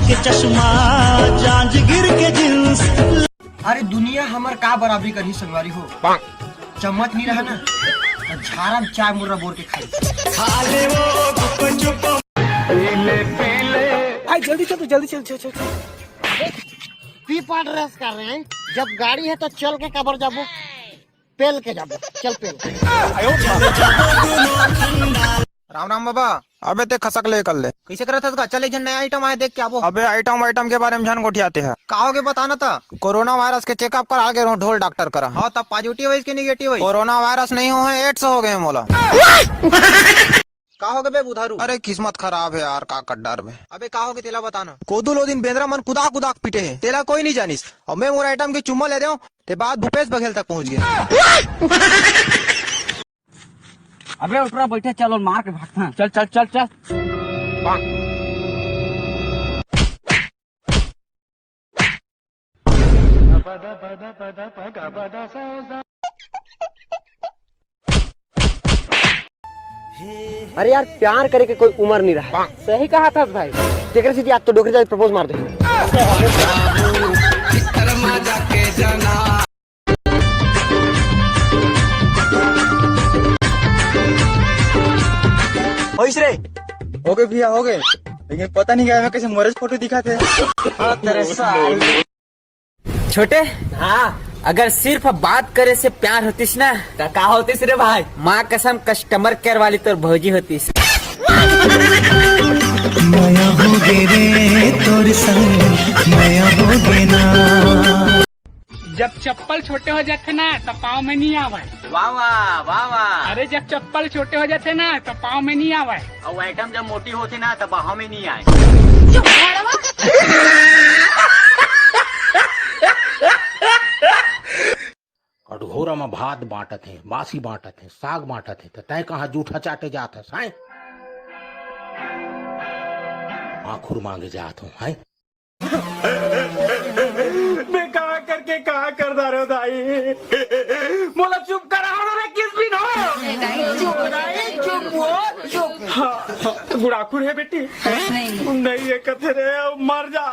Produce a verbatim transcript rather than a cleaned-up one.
के चश्मा, जांजगीर के जींस। अरे दुनिया हमर का बराबरी करही संगवारी हो। चम्मच नहीं रहा ना, तो झारा में चाय मुर्रा बोर के खाई। भाई जल्दी चल, तू जल्दी चल, चल, चल, चल। पी पाट रेस कर रहे हैं, जब गाड़ी है तो चल के कबर जाबो, पेल के जाबो, चल पेल। राम राम बाबा। अबे ते खसक ले कर ले। कैसे करत हस गा? चल एक झन नया आइटम आए देख के आबो। अबे आइटम वाइटम के बारे में झन गोठियाते ह। का होगे बता ना त। कोरोना वायरस के चेकअप करा गे रहूं ढोल डॉक्टर करा। हाँ तब पॉजिटिव है इसके निगेटिव है? कोरोना वायरस नहीं हो है, एड्स हो गए मोला। का होगे बे बुधारू? अरे किस्मत खराब है यार, का कर डारबे। अबे का होगे तेला बता ना। कोदू लो दिन बेंदरा मन कुदा कुदा के पीटे है, तेला कोई नहीं जानिस। और मैं मोर आइटम के चुम्मा ले देऊं, ते बात भूपेश बघेल तक पहुंच गए। अबे उठ रहा, बैठे, चल और मार के भागता। चल, चल, चल, चल। अरे यार, प्यार करे के कोई उम्र नहीं रहा। सही कहा था भाई। तेकरे से आज तो डोकरी जाके प्रपोज मार दे। होइस रे। हो गए भैया, हो गए, लेकिन पता नहीं क्या मैं कैसे मरेज फोटो दिखा थे। हाँ, तेरे साल। छोटे, हाँ। अगर सिर्फ बात करे से प्यार होतीस ना, तो का होतीस रे भाई? माँ कसम, कस्टमर केयर वाली तोर भौजी होतीस। मया हो गे रे तोर संग, मया हो गे ना। जब चप्पल छोटे हो जाथे ना, त पाँव में नहीं आवे। वाह, वाह, वाह, वाह। अरे, जब चप्पल छोटे हो जाथे ना, त पाँव में नहीं आवे। अउ आइटम जब मोटी होथे ना, त बाहों में नहीं आए। कटघोरा म भात बांटत हे, बासी बांटत हे, साग बांटत हे, त तैं कहाँ जूठा चाटे जात हस, हैं? आखुर मांगे जात हूँ, हैं? मैं कहाँ करके कहाँ कर डारे हो दाई? मोला चुप करा हो ना, किस भी हो। चुप दाई, चुप हो, चुप। हाँ, गुड़ाखुर है बेटी। नहीं है कथे रे, अब मर जा।